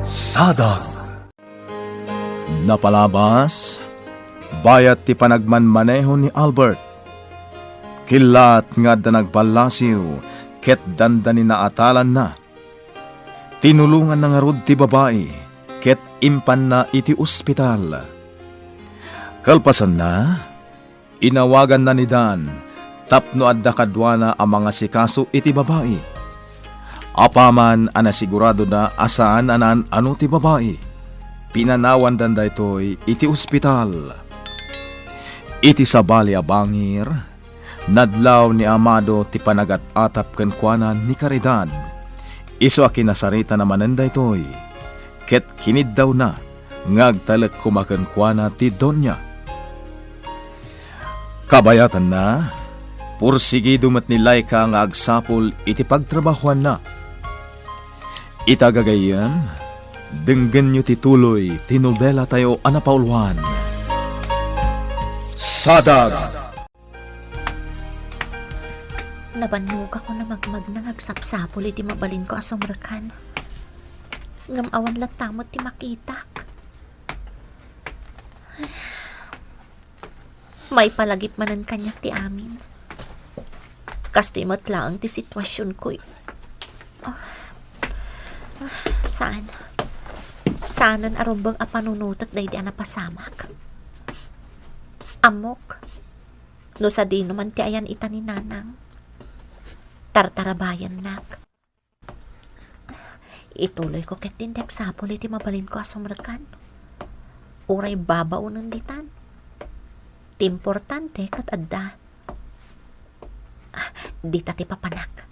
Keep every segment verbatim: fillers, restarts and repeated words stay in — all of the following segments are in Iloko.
Sadag. Napalabas, bayat ti panagmanmaneho ni Albert. Killaat nga adda nagballasiw ket dandani naatalanna. Tinulonganna ngarud ti babai ket impanna iti ospital. Kalpasanna, inawaganna ni Dan tapno adda kaduana a mangasikaso iti babai. Apaman a nasiguradona a saan a naan-ano ti babai, pinanawandan daytoy iti ospital. Iti sabali a bangir, nadlaw ni Amado ti panagat-atap kenkuana ni Caridad. Isu a kinasaritana manen daytoy, ket kiniddawna nga agtalek koma kenkuana ti Doña. Kabayatanna, pursigido met ni Laika nga agsapul iti pagtrabahoanna. Ita gagayyem, denggenyo ti tuloy ti nobelatayo a napauluan. Sadag. Nabannogak a namagmagna nga agsapsapul iti mabalinko a sumrekan. Ngem awan latta met ti makitak. Maipalagip manen kaniak ti amin. Kastoy met laeng ti situasionko. Ah, ah, saan? Saanen a rumbeng a panunotek daydi a napasamak. Ammok, no sadino man ti ayan ita ni Nanang, tartarabayannak. Ituloyko ketdin ti agsapul iti mabalinko a sumrekan. Uray babaonen ditan. Ti importante ket adda. Ah, dita ti papanak.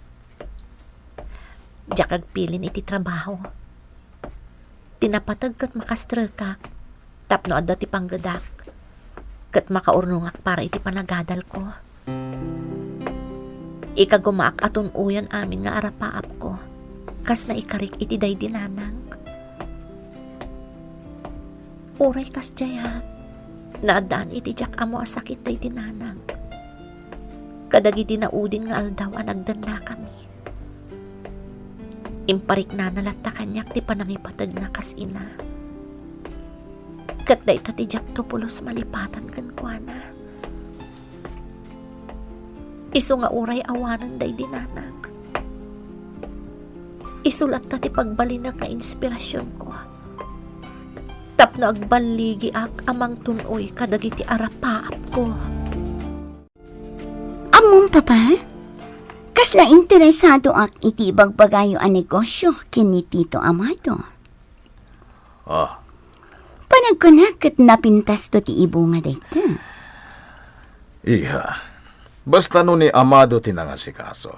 Diak agpilin iti trabaho. Ti napateg ket makastrekak tapno adda ti panggedak, ket makaurnongak para iti panagadalko. Ikagumaak a tun-oyan amin nga arapaapko, kas naikarik iti daydi Nanang. Uray kasdiay, naaddaan iti diak ammo a sakit daydi Nanang. Kadagidi naudin nga aldaw a nagdennakami, impariknana latta kaniak ti panangipategna kas ina. Ket dayta ti diakto pulos malipatan kenkuana. Isu nga uray awanen daydi Nanang, isu latta ti pagbalinak nga inspirasionko tapno agballigiak a mangtun-oy kadagiti arapaapko. Ammom, Papa? Kasla interesadoak iti ibagbagayo a negosio ken ni Tito Amado. Ah. Panagkunak ket napintasto ti ibunga dayta. Iha, basta no ni Amado ti nangasikaso,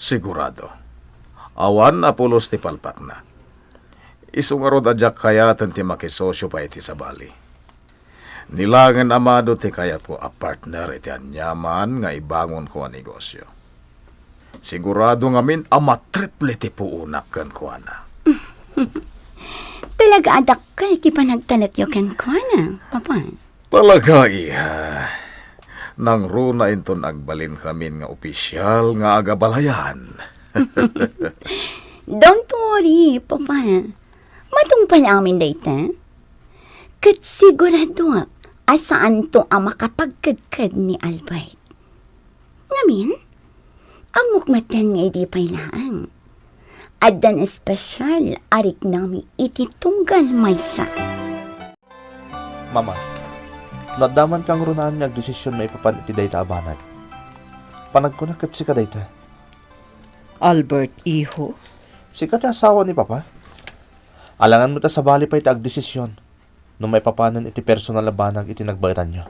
sigurado, awan a pulos ti palpakna. Isu ngarud a diak kayaten ti makisosio pay iti sabali. Ni laengen Amado ti kayatko a partner iti aniaman nga ibangonko a negosio. Sigurado ngamin a matriple ti puonak kenkuana. Talaga a dakkel ti panagtalekyo kenkuana, Papa. Talaga, iha. Nangruna inton agbalinkamin nga opisial nga agabalayan. Don't worry, Papa. Matungpal amin dayta. Ket siguradoak a saanto a makapagkedked ni Albert. Ngamin, ammok metten nga idi pay laeng, addan espesyal a riknami iti tunggal maysa. Mama, no adda man kangrunaan nga agdesision maipapan iti dayta a banag, panagkunak ket sika dayta. Albert, iho? Sika ti asawa ni Papa. Alangan met a sabali pay ti agdesision no maipapanen iti personal a banag iti nagbaetanyo.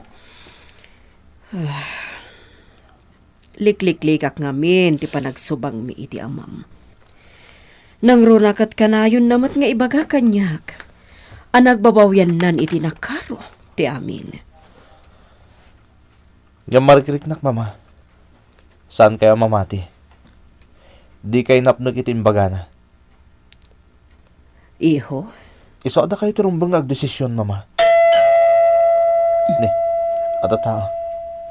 Likliklikak ngamin ti panagsubangmi iti amam. Nangruna ket kanayonna met nga ibaga kaniak a nagbabawiannan iti nakaro ti amin. Ngem marikriknak, Mama. Saankayo a mamati. Dikay napnek iti imbagana. Iho? Isu a dakayo ti rumbeng nga agdesision, Mama. Ni, adda tao.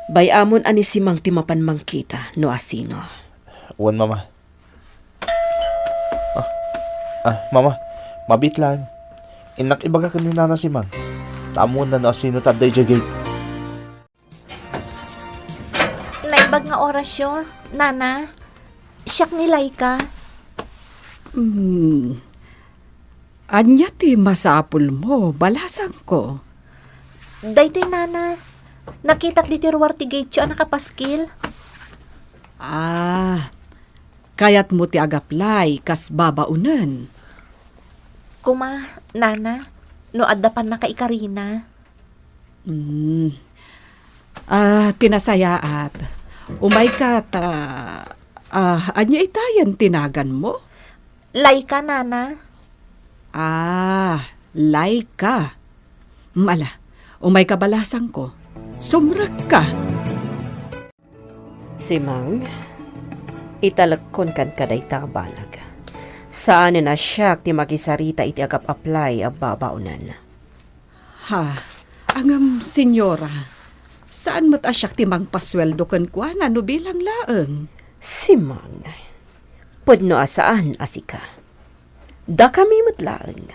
Bay-amon a ni Simang ti mapan mangkita no asino. Wen, Mama. Ah, ah, Mama. Pabiit laeng. Innak ibaga ken ni Nana Simang. Ta ammoenna no asino ti adda idiay gate. Naimbag nga orasyo, Nana. Siak ni Laika. Hmm. Ania ti masapulmo, balasangko? Daytoy, Nana. Nakitak ditoy ruar ti gateyo a nakapaskil. Ah, kayatmo ti agaplay kas babaonen? Kuma, Nana, no adda pannakaikarina. Hmm. Ah, ti nasayaat. Umayka ta, ah, ania itayen ti naganmo? Laika, Nana. Ah, Laika. Hmm, ala, umayka balasangko. Sumrekka. Simang, italekkon kenka dayta a banag. Saanen a siak ti makisarita iti agap-aplay a babaonen. Ha? Ngem, senyora, saan met a siak ti mangpasueldo kenkuana no bilang laeng? Simang, pudno a saan a sika. Dakami met laeng.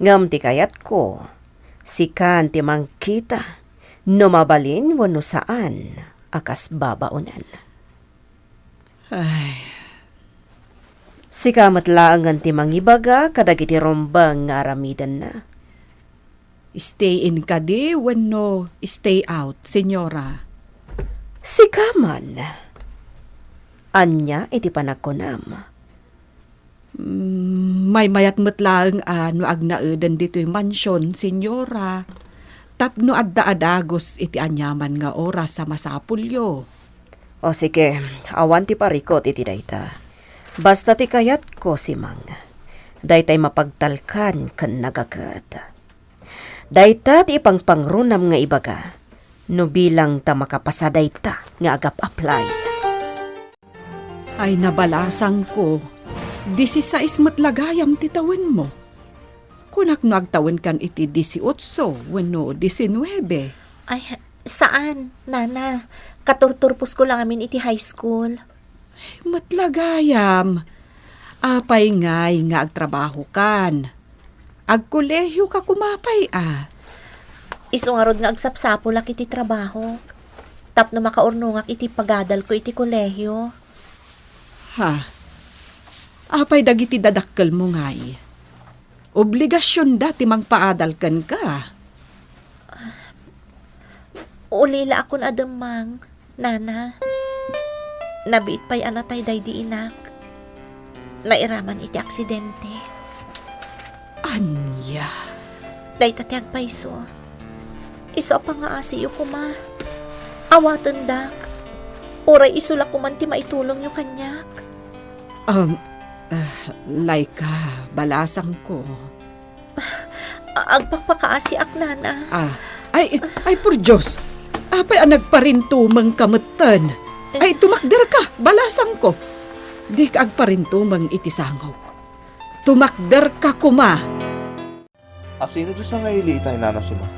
Ngem ti kayatko, sikan ti mangkita no mabalin wenno saan a kas babaonen. Ay. Sika met laengen ti mangibaga kadagiti rumbeng nga aramidenna. Stay in kadi wenno stay out, senyora? Sika man. Ania iti panagkunam? Mm, maymayat met laeng a no agnaeden ditoy mansion, senyora, tapno adda a dagus iti aniaman nga oras a masapulyo. O sige, awan ti parikut iti dayta. Basta ti kayatko, Simang, daytay mapagtalkan ken nagaget. Dayta ti ipangpangrunam nga ibaga no bilang ta makapasa dayta nga agap-aplay. Ay, nabalasangko, disisais met la gayam ti tawenmo. Kunak no agtawenkan iti disiotso wenno disinuebe. Ay, saan, Nana. Katurturposko la ngamin iti high school. Met la gayam. Apay ngay nga agtrabahokan? Agkolehioka koma pay a? Isu ngarud nga agsapsapulak iti trabahok tapno makaurnongak iti pagadalko iti kolehio. Ha? Apay dagiti dadakkelmo ngay? Obligasionda ti mangpaadal kenka. Ulilaakon a demmang, Nana. Nabiit pay a natay daydi inak. Nairaman iti aksidente. Ania? Dayta ti agpayso. Isu a pangngaasiyo koma. Awatendak. Uray isu la koman ti maitulongyo kaniak. Um, ah, Laika, balasangko. A-, agpakpakaasiak, Nana. Ah, ay, ay, por Dios! Apay a nagparintumengka metten? Ay, tumakderka, balasangko. Dika agparintumeng iti sangok. Tumakderka koma. Asino ti sangaili itay, Nana Sima?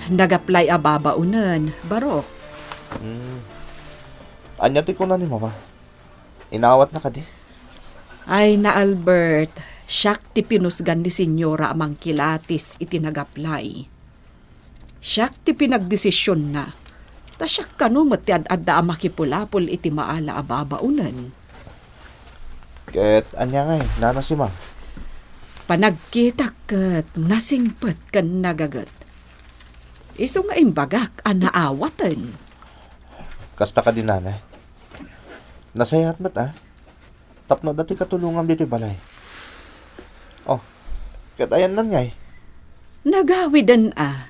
Nagaplay a babaonen, Barok. Hmm. Ania ti kuna ni Mama? Inawatna kadi? Ay na, Albert, siak ti pinusgan ni Senyora a mangkilatis iti nagaplay. Siak ti pinagdesisionna, ta siak kano met ti ad-adda a makipulapol iti maala a babaonen. Ket ania ngay, Nana Sima? Panagkitak ket nasingpet ken nagaget. Isu nga imbagak a naawaten. Kasta kadi, Nana? Nasayaat met, a? Tapno adda ti katulongam ditoy balay. Oh, ket ayanna ngay? Nagawiden a.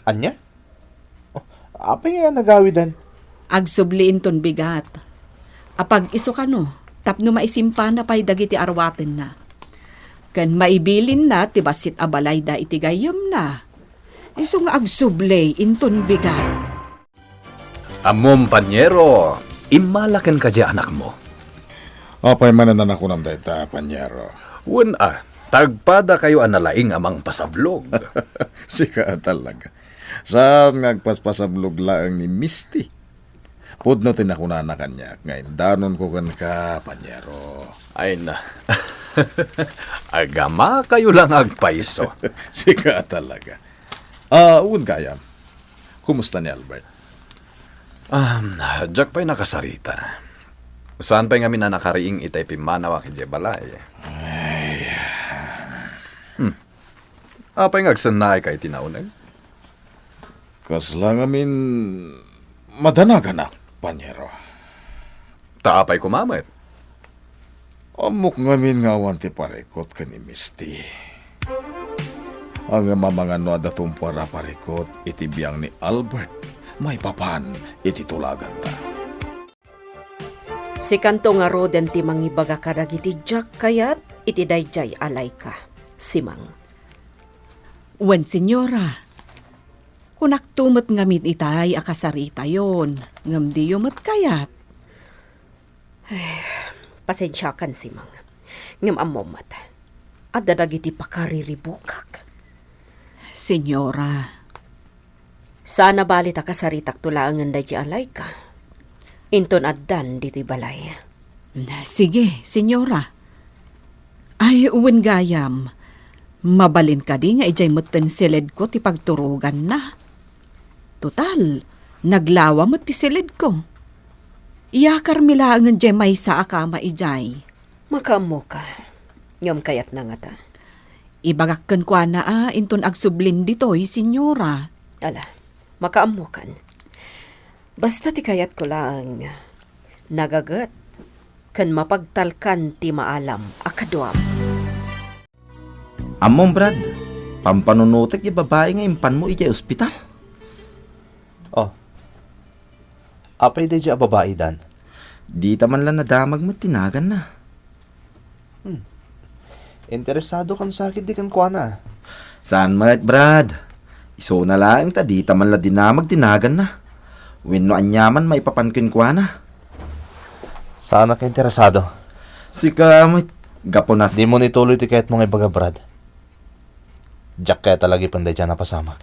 Ania? Oh, apay nga nagawiden? Agsubli inton bigat. Apag-isu kano, tapno maisimpana pay dagiti arwatenna. Ken maibilinna ti bassit a balayda iti gayyemna. Isu nga agsubli inton bigat. Ammom, panyero, immalaken kadi anakmo? Apay manen a nakunam dayta, panyero? Wen a, tagpadakayo a nalaing a mangpasablog. Sika a talaga. Saan nga agpaspasablog laeng ni Misty? Pudno ti nakunana kaniak nga indanonko kenka, panyero. Ay na. Agamakayo lang agpayso. Sika talaga. Ah, wen gayam. Kumusta ni Albert? Um, diak pay nakasarita. Saan pay ngamin a nakariing itay pimmanawak idiay balay. Ay. Hmm. Apay nga agsennaayka iti nauneg? Kasla ngamin madanaganak, panyero. Ta apay koma met? Ammok ngamin nga awan ti parikut ken ni Misty. Ngem amangan no adda tumpuar a parikut iti biang ni Albert maipapan iti tulaganta. Sikanto ngaruden ti mangibaga kadagiti diak kayat iti daydiay a layka, Simang. Wen, Senyora. Kunakto met ngamin itay a kasaritayon, ngem diyo met kayat. Ay, pasensiakan, Simang. Ngem ammom met, adda dagiti pakariribukak. Senyora. Saan a bali ta kasaritakto laengen daydiay a layka. Inton addan ditoy balay. Sige, Senyora. Ay, wen gayam. Mabalin kadi nga idiay metten siledko ti pagturoganna? Total, naglawa met ti siledko. Iyakarmi laengen diay maysa a kama idiay. Makaammoka. Ngem kayatna ngata? Ibagak kenkuana a inton agsublin ditoy, Senyora. Ala, makaammokan. Basta ti kayatko laeng, nagaget ken mapagtalkan ti maalam a kaduam. Ammom, Brad, pampanunotek ti babai nga impanmo idiay ospital. Oh. Apay daydiay a babai, Dan? Dita man la nadamag met ti naganna. Hmm. Interesado kan sakit di kenkuana. Saan met, Brad. Isuna laeng ta dita man la dinamag ti naganna. Wenno aniaman maipapan kenkuana. Saan a ka interesado. Sika met, gapu na s- Dimo ituloy ti kayatmo nga ibaga, Brad. Diak kayat a lagipen daydiay a napasamak.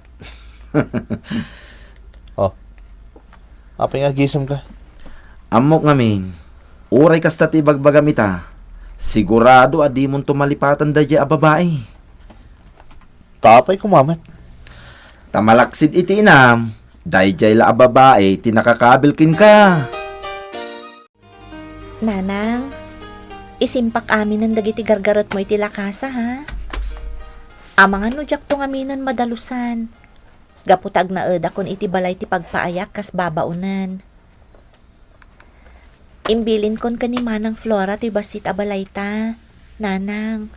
Oh. Apay nga agisemka? Ammok ngamin, uray kasta ti ibagbagam ita, sigurado a dimonto malipatan daydiay a babai. Ta apay koma met? Ta malaksid iti inam, daydiay la a babai ti nakakabil kenka. Nanang, isimpak aminen dagiti gargaretmo iti lakasa, ha? Amangan no diakto ngaminen madalusan. Gapu ta agnaedakon iti balay ti pagpaayak kas babaonen. Imbilinkon ken ni Manang Flora toy bassit a balayta, Nanang.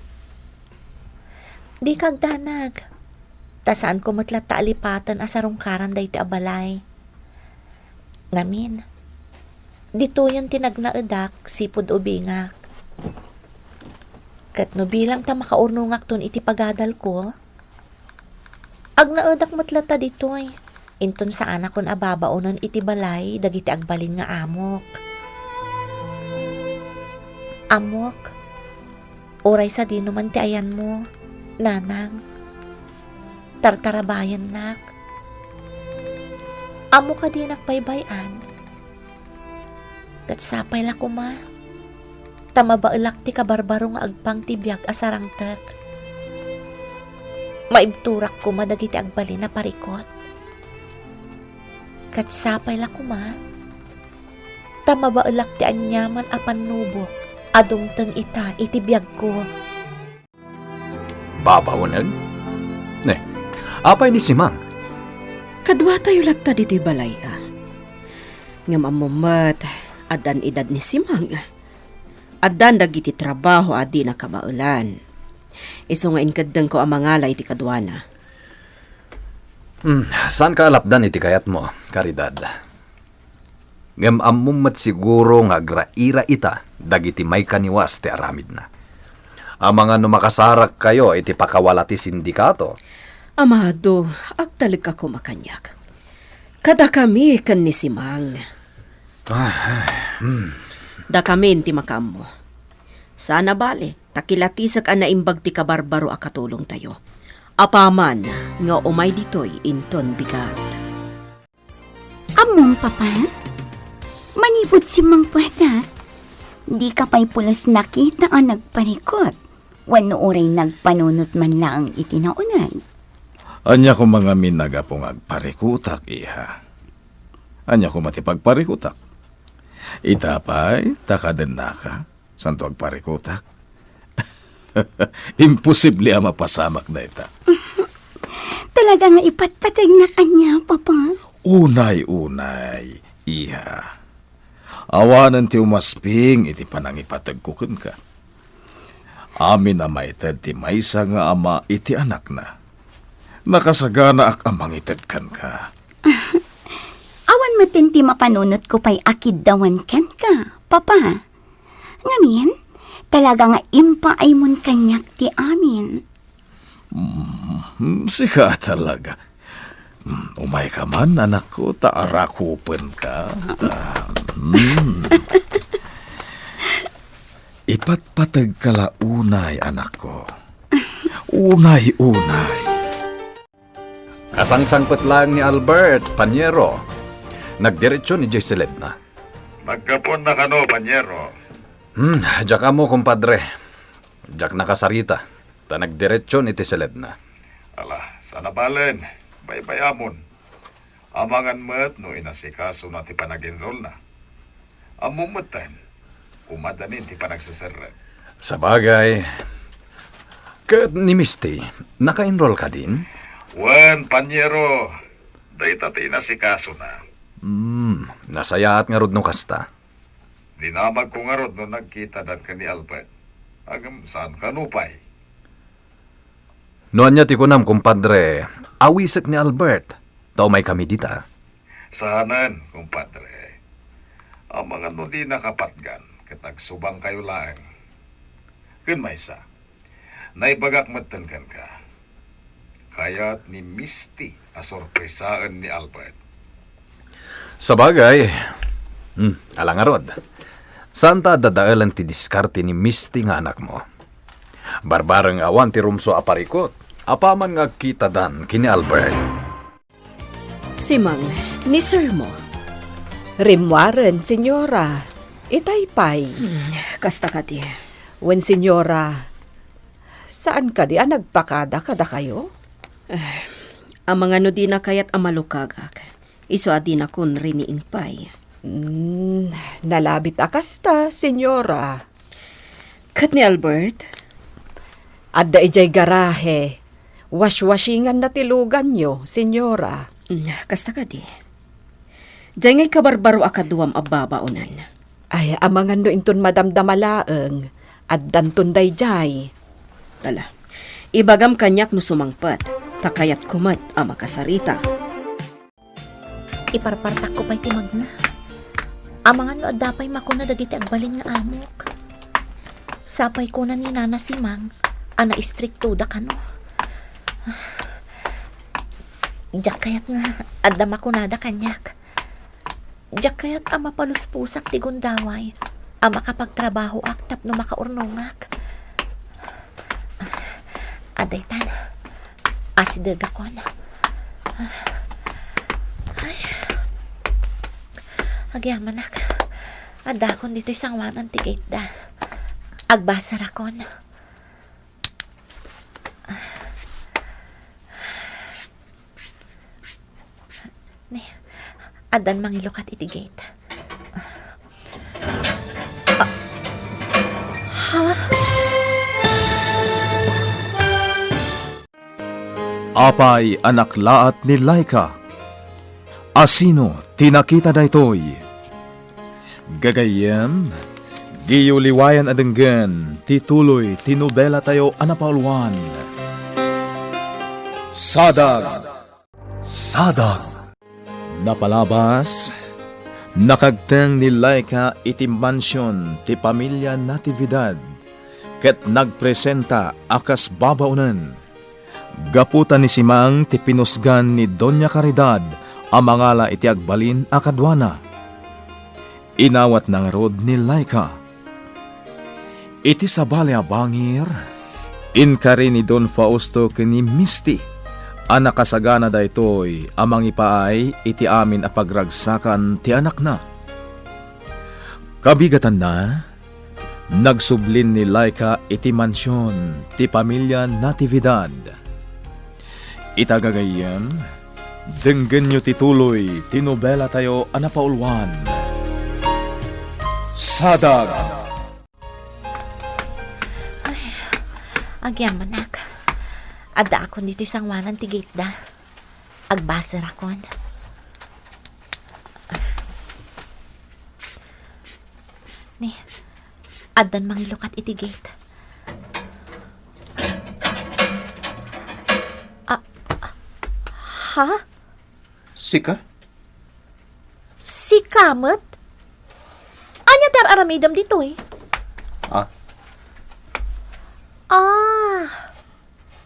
Dika agdanag. Ta saanko met latta a lipaten a sarungkaran daytoy a balay. Ngamin, ditoyen ti nagnaedak sipud ubingak. Ket no bilang ta makaurnongakton iti pagadalko, agnaedak met latta ditoy, inton saanakon a babaonen iti balay dagiti agbalin nga amok. Amok, uray sadino man ti ayanmo, Nanang, tartarabayennak. Ammok a dinak baybay-an. Ket sapay la koma, ta mabaelak ti kabarbaro nga agpang ti biag a sarangtek. Maibturak koma dagiti agbalin a parikut. Ket sapay la koma, ta mabaelak ti aniaman a pannubok a dumteng ita iti biagko. Babaonen? Ne, apay ni Simang? Kaduatayo latta ditoy balay, a. Ngem ammom met, addan edad ni Simang. Addan dagiti trabaho a dina kabaelan. Isu nga inkeddengko a mangala iti kaduana. Hmm, saanka a lapdan iti kayatmo, Caridad. Ngem ammom met siguro nga agraira ita dagiti maikaniwas ti aramidna. Amangan no makasarakkayo iti pakawala ti sindikato. Amado, agtalek a koma kaniak. Kadakami ken ni Simang. Ah, hmm. Dakamin ti makaammo. Saan a bale, ta kilatisek a naimbag ti kabarbaro a katulongtayo. Apaman nga umay ditoy inton bigat. Ammom, Papa? Manipud simmangpetak, dika pay pulos nakita a nagparikut wenno uray nagpanunot man laeng iti nauneg. Ania koma ngamin a gapu nga agparikutak, iha? Ania koma ti pagparikutak? Ita pay, ta kadennaka, santo agparikutak? Imposible a mapasamak dayta. Talaga nga ipatpategnak ania, Papa? Unay, unay, iha. Awanen ti umasping iti panangipategko kenka. Amin a maited ti maysa nga ama iti anakna. Nakasaganaak a mangited kenka. Awan metten ti mapanunotko pay a kiddawan kenka, Papa. Ngamin, talaga nga impaaymon kaniak ti amin. Mm, sika talaga. Mm, umayka man, anakko, ta arakupenka. Ah, mm. Ipatpategka la unay, anakko. Unay, unay. Kasangsangpet laeng ni Albert, Panyero. Nagdiretso ni Joyceledna. Naggapuan na kano, Panyero? Hmm, diak ammo, kumpadre. Diak nakasarita, ta nagdiretso ni Joyceledna. Ala, saan a balen, baybay-amon. Amangan met no inasikasona ti panag-enrollna. Ammom metten, umadda ni ti panagseserrek. Sabagay, ket ni Misty, naka-enroll kadin? Wen, Panyero, dayta ti inasikasona. Hmm, nasayaat ngarud no kasta. Dinamagko ngarud no nagkitadan ken ni Albert. Ngem saan kano pay? No ania ti kunam, kumpadre, awisek ni Albert, ta umaykami dita. Saanen, kumpadre. Amangan no dinaka patgan, ket agsubangkayo laeng. Ken maysa, naibagak metten kenka. Kayat ni Misty a sorpresaen ni Albert. Sabagay. Hmm, ala ngarud. Saan ta adda daelen ti diskarte ni Misty nga anakmo. Barbareng awan ti rumsua a parikut, apaman nga agkitadan ken ni Albert. Simang, ni sir mo. Rimmuaren, senyora. Itay pay. Hmm, kasta kadi. Wen, senyora, saan kadi a nagpakada kadakayo? Eh, amangan no dina kayat a malukagak. Isu a dinakon riniing pay. Hmm, nalabit a kasta, senyora. Ket ni Albert? Adda idiay garahe. Washwashinganna ti luganyo, senyora. Mm, kasta kadi. Diay nga ikabarbaro a kaduam a babaonen. Ay, amangan no inton madamdama laeng, addanton daydiay. Ala, ibagam kaniak no sumangpet, ta kayatko met a makasarita. Iparpartakko pay ti magna. Amangan no adda pay makuna dagiti agbalin nga amok. Sapay kuna ni Nana Simang a naistriktoda kano. Diak kayat nga adda makunada kaniak. Diak kayat a mapalusposak ti gundaway a makapagtrabahoak tapno makaurnongak. Adaytan, asidegakon. Ay. Agyamanak, addakon ditoy sangoanan ti gateda. Agbasarakon. Ni, addan mangilukat iti gate. Ah. Ha? Apay a naklaat ni Laika. Asino ti nakita daytoy? Gagayyem, diyo liwayan a denggen ti tuloy ti nobelatayo a napauluan, Sadag. Sadag. Napalabas, nakagteng ni Laika iti mansion ti pamilya Natividad ket nagpresenta a kas babaonen. Gapu ta ni Simang ti pinusgan ni Doña Caridad a mangala iti agbalin a kaduana. Inawatna ngarud ni Laika. Iti sabali a bangir, inkari ni Don Fausto ken ni Misty a nakasagana daytoy a mangipaay iti amin a pagragsakan ti anakna. Kabigatanna, nagsublin ni Laika iti mansion ti pamilia Natividad. Ita gagayyem, denggenyo ti tuloy ti nobelatayo a napauluan, Sadag. Ay, agyamanak. Addaakon ditoy sangoanan ti gate da. Agbaserakon. Ni, addan mangilukat iti gate. Ah, ha? Sika? Sika met? Ania ti ar-aramidem ditoy? Ah. Ah,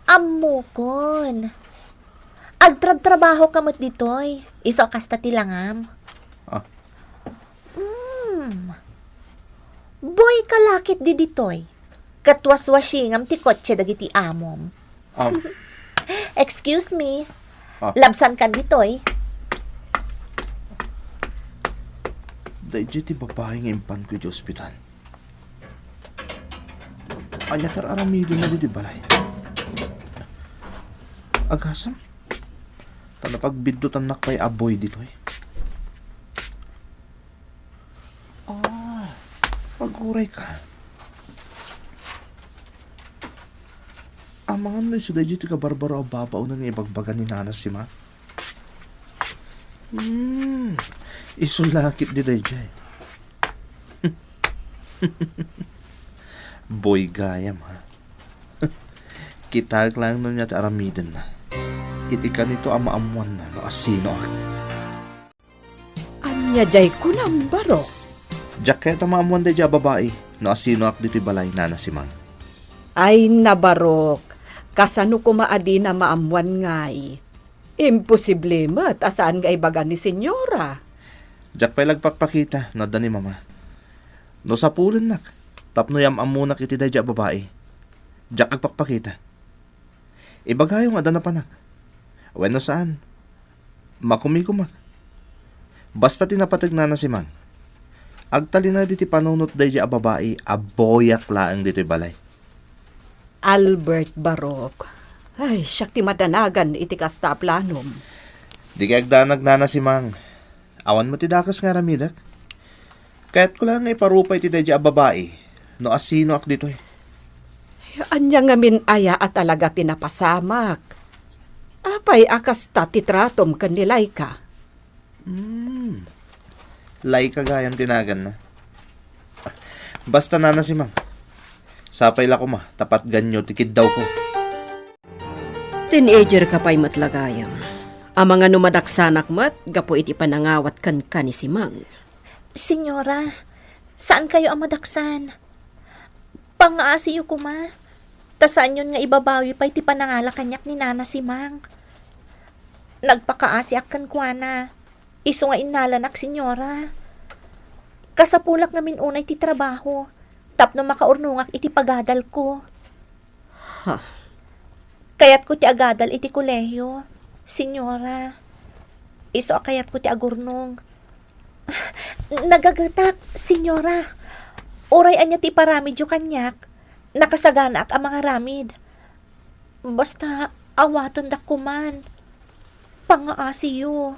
ammokon. Agtrabtrabaho ka met ditoy. Isu a kasta ti langam. Ah. Hmm. Boy ka la ketdi ditoy. Ket waswasingam ti kotse dagiti amom. Um, Excuse me. Ah. Labsankan ditoy. Daydiay ti babai nga impanko iti ospital. Ania ti ar-aramidna ditoy balay? Agasem. Ta napagbiddutannak pay a boy ditoy. Ah, aguray ka. Amangan no isu daydiay ti kabarbaro a babaonen nga ibagbaga ni Nana Simang? Hmm, isu la ketdi daydiay. Boy gayam, ha? Kitaek laeng no ania ti aramidenna. Iti kanito a maammoanna no asinoak. Ania diay kunam, Barok? Diak kayat a maammoan daydiay a babai no asinoak ditoy balay, Nana Simang. Ay, na, Barok. Kasano koma a dina maammoan ngay? Imposible met a saan nga ibaga ni Senyora. Diak pay la agpakpakita no adda ni Mama. No sapulennak tapno yam-ammonak iti daydiay a babai, diak agpakpakita. Ibagayo nga adda napanak. Wenno saan, makumikumak. Basta ti napateg, Nana Simang, agtalinaed iti panunot daydiay a babai a boyak laeng ditoy balay. Albert, Barok. Ay, siak ti madanagan iti kasta a planom. Di kay agdanag, Nana Simang. Awan met ti dakes nga aramidek. Kayatko laeng nga iparupa iti daydiay a babai no asinoak ditoy. Ania ngamin aya a talaga ti napasamak? Apay a kasta ti tratom ken ni Laika? Hmm. Laika gayam ti naganna. Basta, Nana Simang, sapay la koma ta patganyo ti kiddawko. Teenager ka pay met la gayam. Amangan no madaksanak met gapu iti panangawat kenka ni Simang. Senyora, saankayo a madaksan. Pangaasiyo koma. Ta saanyon nga ibabawi pay ti panangala kaniak ni Nana Simang. Nagpakaasiak kenkuana. Isu nga innalanak, Senyora. Kasapulak ngamin unay ti trabaho tapno makaurnongak iti pagadalko. Ha. Kayatko ti agadal iti kolehio, Senyora. Isu a kayatko ti agurnong. Nagagetak, Senyora. Uray ania ti iparamidyo kaniak, nakasaganaak a mangaramid. Basta, awatendak koman. Pangaasiyo.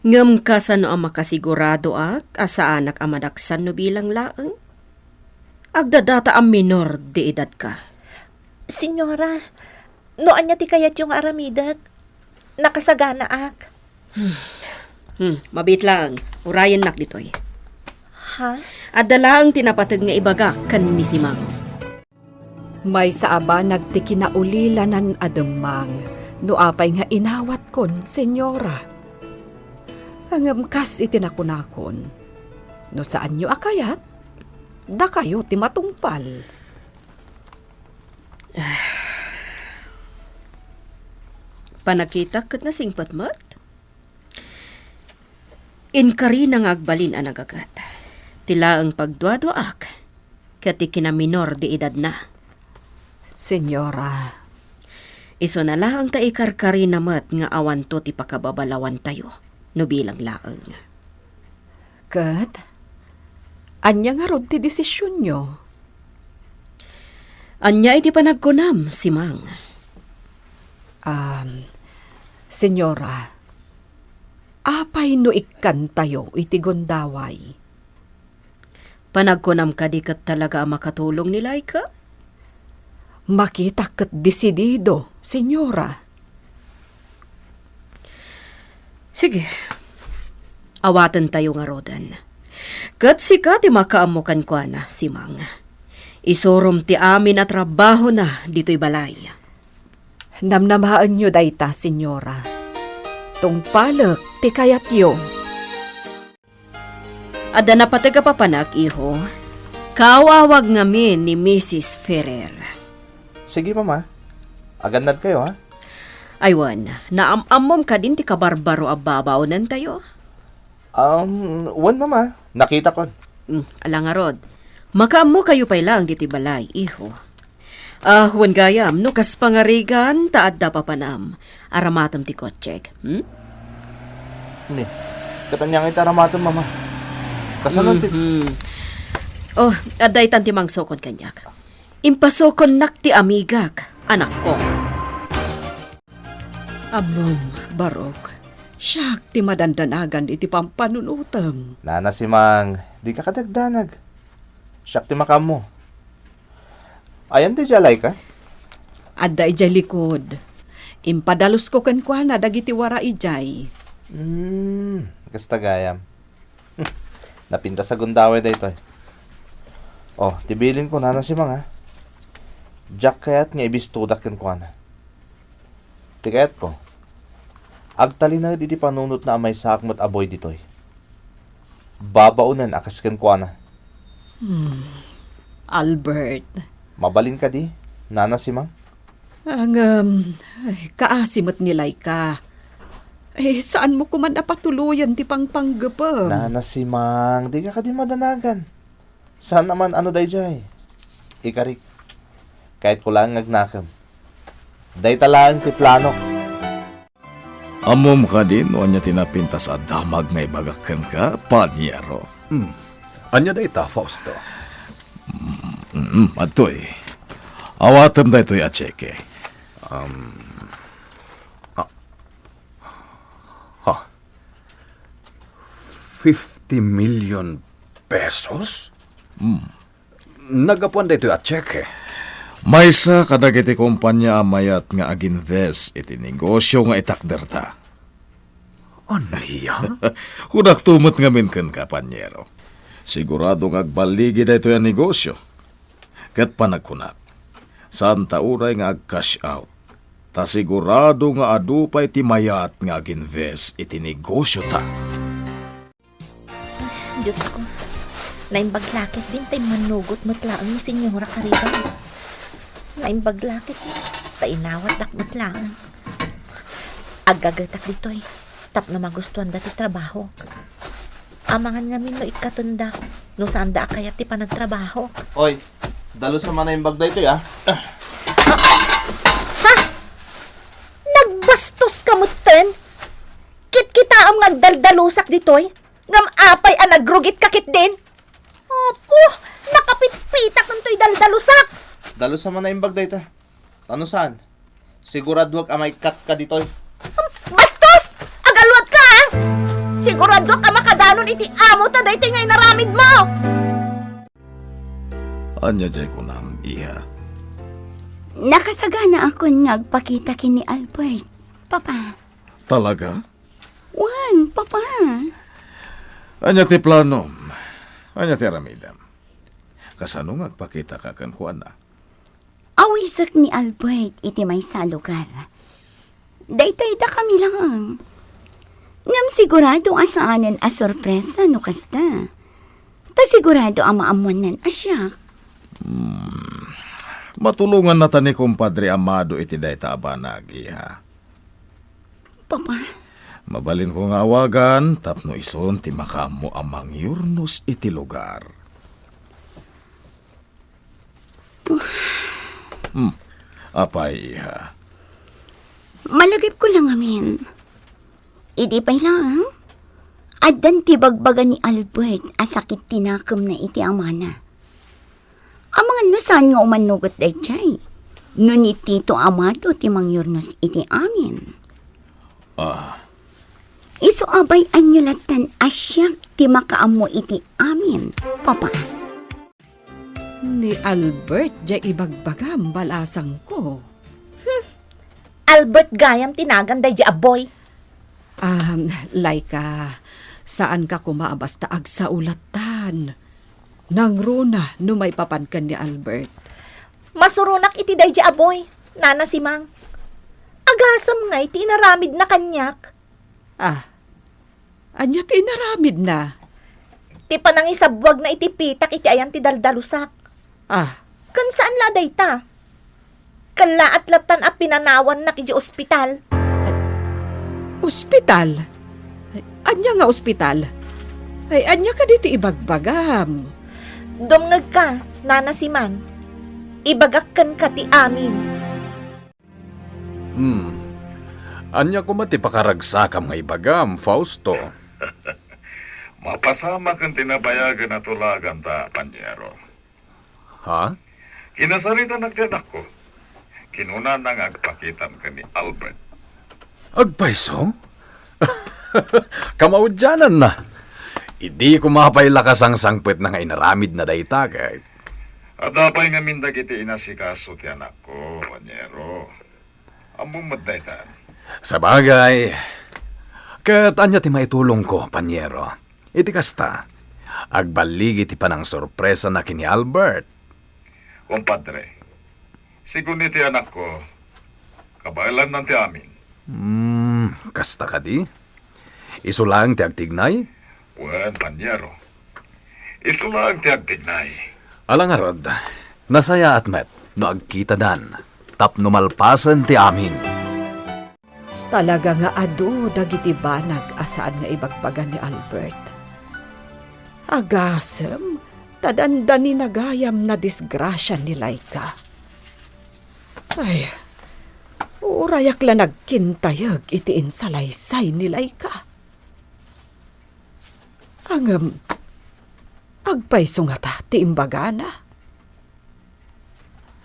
Ngem kasano a makasiguradoak a saanak a madaksan no bilang laeng? Agdadata a minor de edad ka. Senyora, no ania ti kayatyo nga aramidek, nakasaganaak. Hmm, mabiit laeng, urayennak ditoy. Ha? Adda laeng ti napateg nga ibagak ken ni Simang. Maysa a banag ti kinaulilanan a demmang no apay nga inawatkon, Senyora. Ngem kas iti nakunakon, no saanyo a kayat, dakayo ti matungpal. Panakitak ket nasingpet met. Inkarina nga agbalin a nagaget. Ti laeng pagduaduaak ket ti kinaminor di edadna. Senyora. Isuna laeng ta ikarkarina met nga awanto ti pakababalawantayo no bilang laeng. Ket, ania ngarud ti desisionyo? Ania iti panagkunam, Simang? Um, Senyora, apay no ikkantayo iti gundaway? Panagkunam kadi ket talaga a makatulong ni Laika? Makitak ket desidido, Senyora. Sige. Awatentayo ngaruden. Ket sika ti makaammo kenkuana, Simang. Isurom ti amin a trabahona ditoy balay. Namnamaenyo dayta, Senyora. Tungpalek ti kayatyo. Adda napateg a papanak, iho. Kaaw-awag ngamin ni Misis Ferrer. Sige, Mama. Agannadkayo, ha? Ay, wen, naam-ammom kadin ti kabarbaro a babaonentayo? Um, wen, Mama. Nakitakon. Mm, ala ngarud. Makaammokayo pay laeng ditoy balay, iho. Ah, wen gayam, no kas pangarigan, ta adda papanam. Aramatem ti kotsek, hmm? Ni, ket ania nga iti aramatem, Mama? Kasano ti Mhm. Oh, adda itan ti mangsukon kaniak. Impasukonnak ti amigak, anakko. Ammom, Barok, siak ti madandanagan iti pampanunotem. Nana Simang, dika kadagdanag. Siak ti makaammo. Ayan ti jalay ka? Adda idiay likud. Impadalusko kenkuana dagiti wara idiay. Hmm, kasta gayam. Napintas a gundaway daytoy. Oh, ti bilinko, Nana Simang, ha? Diak kayat nga ibistodak kenkuana. Ti kayatko, agtalinaed iti panunotna a maysaak met a boy ditoy. Babaonen a kas kenkuana. Hmm. Albert. Mabalin kadi, Nana Simang? Ngem, ay, kaasi met ni Laika. Eh, saanmo koman a patuloyen ti pangpanggepem? Nana Simang, dika kadi madanagan. Saan a man-ano daydiay. Ikarik, kayatko laeng nga agnakem. Dayta laeng ti planok. Ammom kadi no ania ti napintas a damag nga ibagak kenka, Paniero? Hmm. Ania dayta, Fausto? Mm, mm, adtoy. Awatem daytoy a tseke. Um, ah, ha? Fifty million pesos? Hmm. Naggapuan daytoy a tseke. Maysa kadagiti kompania a mayat nga aginvest iti negosio nga itakderta. Ania? Kunakto met ngamin kenka, Paniero. Sigurado nga agballigi daytoy a negosio. Ket panagkunak, saanta uray nga ag-cash out. Ta sigurado nga adu pay ti mayat nga aginvest iti negosiota. Diosko, naimbag la ketdin ta immanugot met laeng ni Senyora Cariban. Naimbag la ketdin ta inawatdak met laeng. Aggagetak ditoy tapno magustuanda ti trabahok. Amangan ngamin no ikkatendak no saanda a kayat ti panagtrabahok. Oy, dalusa man a naimbag daytoy, a. Ha? Nagbastoska metten? Kitkitaem nga agdaldalusak ditoy, ngem apay a nagrugitka ketdin? Apo, nakapitpitak daytoy daldalusak. Dalusa man a naimbag dayta. Ta no saan, siguraduak a maikkatka ditoy. Bastos! Agaluatka, a! Siguraduak a makadanon iti amota daytoy nga inaramidmo! Ania diay kunam, iha? Nakasaganakon nga agpakita ken ni Albert, Papa. Talaga? Wen, Papa. Ania ti planom? Ania ti aramidem? Kasano nga agpakitaka kenkuana? Awisek ni Albert iti maysa a lugar. Daytay dakami laeng. Ngem sigurado a saanen a sorpresa no kasta. Ta sigurado a maammoannan a siak. Hmm. Matulongannata ni Kumpadre Amado iti dayta a banag, iha. Papa. Mabalinko nga awagan tapno isun ti makaammo a mangyurnos iti lugar. Hmm. Apay, iha? Malagipko la ngamin. Idi pay laeng, Addan ti bagbaga ni Albert a sakit ti nakemna iti amana. Amangan no saan nga umannugot daydiay. No ni Tito Amado ti mangyurnos iti amin. Ah. Isu a bay-anyo lattan a siak ti makaammo iti amin, Papa. Ni Albert diay ibagbagam, balasangko. Hmm. Albert gayam ti nagan daydiay a boy. Um, Laika, saanka koma a basta agsao lattan. Nangruna no maipapan ken ni Albert. Masuronak iti daydiay a boy, Nana Simang. Agasem ngay ti inaramidna kaniak. Ah, ania ti inaramidna? Ti panangisabwagna iti pitak iti ayan ti daldalusak. Ah. Ken saan la dayta. Kellaat lattan a pinanawannak idiay ospital. Ospital? Ay, ania nga ospital? Ay, ania kadi ti ibagbagam? Dumngegka, Nana Simang. Ibagak kenka ti amin. Hmm. Ania koma ti pakaragsakam nga ibagam, Fausto? Mapasamak ken ti nabayagen a tulaganta, Paniero. Ha? Kinasaritanak ti anakko. Kinunana nga agpakitam ken ni Albert. Agpayso? Kamaudiananna. Idi koma pay la kasangsangpetna nga inaramidna dayta ket. Adda pay ngamin dagiti inasikaso ti anakko, Paniero. Ammom met dayta. Sabagay, ket ania ti maitulongko, Paniero? Iti kasta, agballigi ti panangsorpresana ken ni Albert. Kumpadre, sigun iti anakko, kabaelannan ti amin. Hmm, kasta kadi? Isu laeng ti agtignay? Wen, Paniero. Isu laeng ti agtignay. Ala ngarud, nasayaat met no agkitadan tapno malpasen ti amin. Talaga nga adu dagiti banag a saan nga ibagbaga ni Albert. Agasem, ta dandanina gayam nadisgrasia ni Laika. Ay, urayak la nagkintayeg iti insalaysay ni Laika. Ngem, agpayso ngata ti imbagana?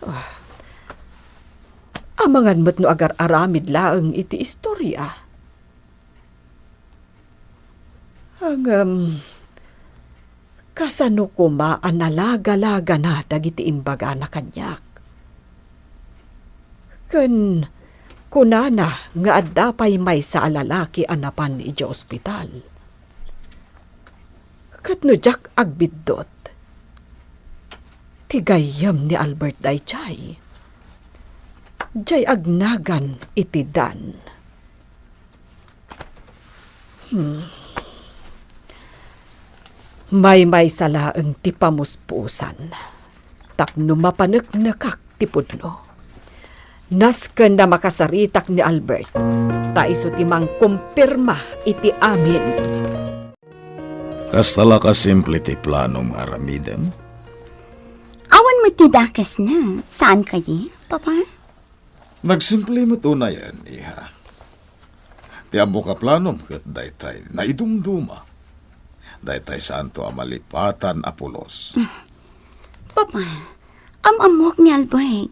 Ah, amangan met no agar-aramid laeng iti istoria. Ngem, kasano koma a nalagalagana dagiti imbagana kaniak? Ken kunana nga adda pay maysa a lalaki a napan idiay ospital. Ket no diak agbiddut, ti gayyem ni Albert daydiay. Diay agnagan iti Dan. Hmm. Maymaysa laeng ti pamuspusan tapno mapaneknekak ti pudno. Nasken a makasaritak ni Albert, ta isu ti mangkumpirma iti amin. Kasta la kasimple ti planom nga aramidem? Awan met ti dakesna, saan kadi, Papa? Nagsimple met unayen, iha. Ti ammok a planom ket daytay naidumduma. Daytay saanto a malipatan a pulos. Papa, am-ammok ni Albert.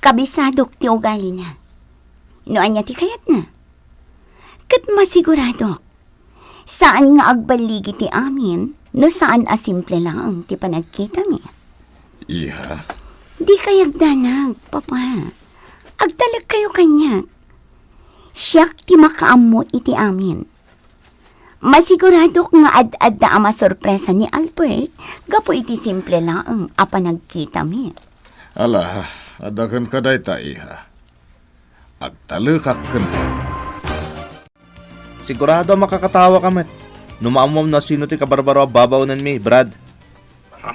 Kabisadok ti ugalina. No ania ti kayatna? Ket masiguradok, saan nga agballigi ti amin no saan a simple laeng ti panagkitami. Iha? Dikay agdanag, Papa. Agtalekkayo kaniak. Siak ti makaammo iti amin. Masiguradok nga ad-adda a masorpresa ni Albert gapu iti simple laeng a panagkitami. Ala, adda kenka dayta, iha. Agtalekak kenka. Sigurado a makakatawaka met no maammom no sino ti kabarbaro a babaonenmi, Brad. Ha?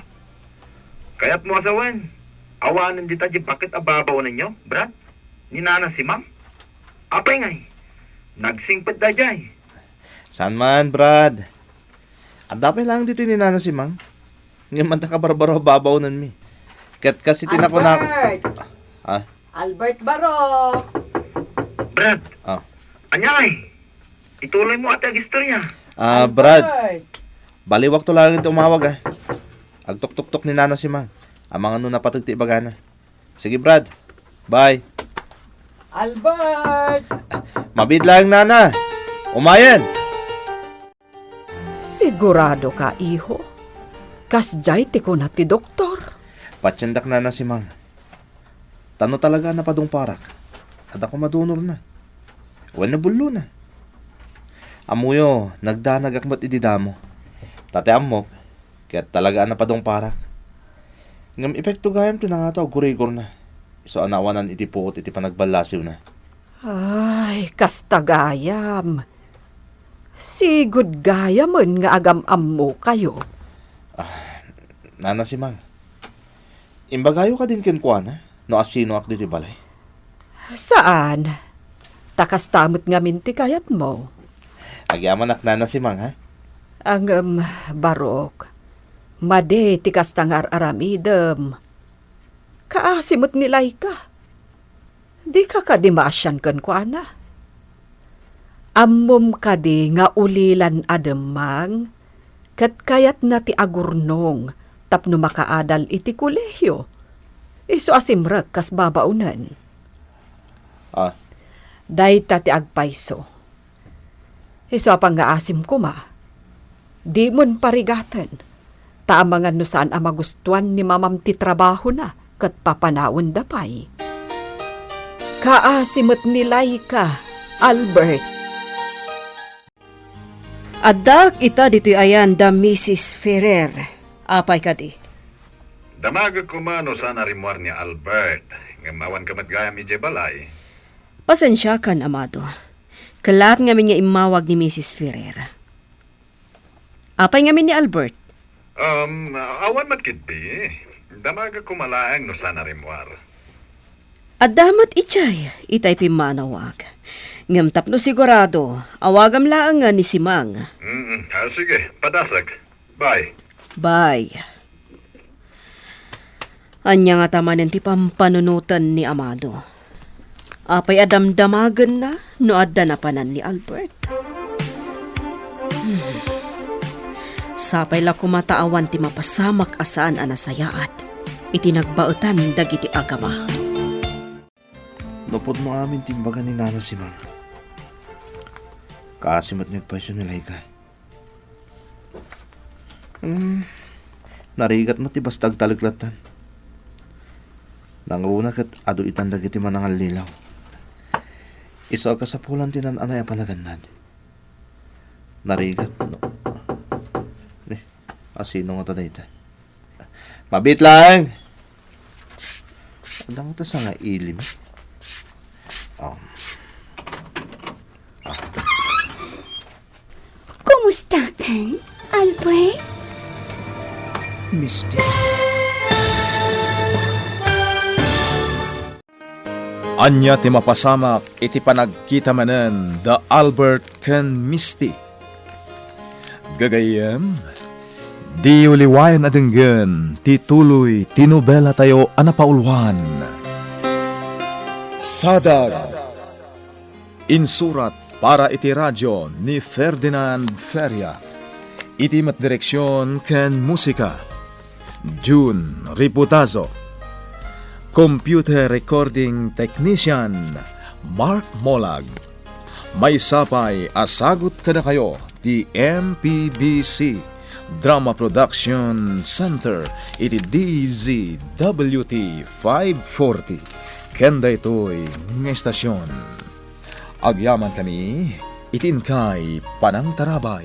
Kayatmo a sawen, awanen dita di bakit a babaonenyo, Brad? Ni Nana Simang? Apay ngay? Nagsingpet daydiay. Saan man, Brad. Adda pay laeng ditoy ni Nana Simang. Ngem adda kabarbaro a babaonenmi. Ket kas iti nakunak. Albert! Ah? Albert Barok! Brad! Ah. Ania ngay? Ituloy mo ati agistorya. Ah, Brad. Albert! Baliwakto laeng ti umawag, ah. Agtuktuktok ni Nana Simang. Amangan no napateg ti ibagana. Sige, Brad. Bye. Albert! Mabiit laeng, Nana. Umayen! Sigurado ka, iho? Kasdiay ti kuna ti doktor? Patiendak, Nana Simang. Ta no talaga a napadungparak, adda koma donorna. Wen nabullona. Ammoyo, nagdanagak met idi damo. Ta ti ammok, ket talaga a napadungparak. Ngem epekto gayam ti nangataw aggurigorna. Isu a naawanan iti puot iti panagballasiwna. Ay, kasta gayam. Sigud gayamen nga agam-ammokayo. Ah, Nana Simang, imbagayo kadin kenkuana no asinoak ditoy balay? Saan. Ta kasta met ngamin ti kayatmo. Agyamanak, Nana Simang, ha? Ngem, Barok, madi ti kasta nga ar-aramidem. Kaasi met ni Laika. Dika kadi maasian kenkuana? Ammom kadi nga ulilan a demmang ket kayatna ti agurnong tapno makaadal iti kolehio, isu a simrek kas babaonen. Ah. Dayta ti agpayso. Isu a pangngaasim koma, dimon parigaten, ta amangan no saan a magustuan ni mamam ti trabahona ket papanawenda pay. Kaasi met ni Laika, Albert. Addaak ita ditoy ayan da Misis Ferrer. Apay kadi? Damagek koma no saan a rimmuar ni Albert, ngem awan ka met gayam idiay balay. Pasensiakan, Amado. Kellaat ngamin nga immawag ni Misis Ferrer. Apay ngamin ni Albert? Um, awan met ketdi. Damagek koma laeng no saan a rimmuar. Adda met idiay itay pimmanawak. Ngem tapno sigurado, awagam laeng nga ni Simang. Mm, ah, sige, padasek. Bye. Bye. Ania ngata manen ti pampanunoten ni Amado? Apay a damdamagenna no adda napanan ni Albert? Hmm. Sapay la koma ta awan ti mapasamak a saan a nasayaat iti nagbaetan dagiti agama. No pudno amin ti imbaga ni Nana Simang, kaasi met nga agpayso ni Laika. Hmm, narigat met ti basta agtalek lattan. Nangruna ket adu itan dagiti manangallilaw. Isu a kasapulan ti nan-anay a panagannad. Narigat, no? Ni, asino ngata dayta? Mabiit laeng! Adda ngata sangailim. Um. Ah. Kumustakan, Albert? Misty. Ania ti mapasamak iti panagkita manen da Albert ken Misty? Gagayyem, diyo liwayan a denggen ti tuloy ti nobelatayo a napauluan, Sadag. Insurat para iti radio ni Ferdinand Feria. Iti met direksion ken musika, Jun Riputazo. Computer recording technician, Mark Molag. Maysa pay a sagut kadakayo ti M P B C Drama Production Center iti D Z W T five forty. Ken daytoy nga estasion, agyamankami iti inkay panangtarabay.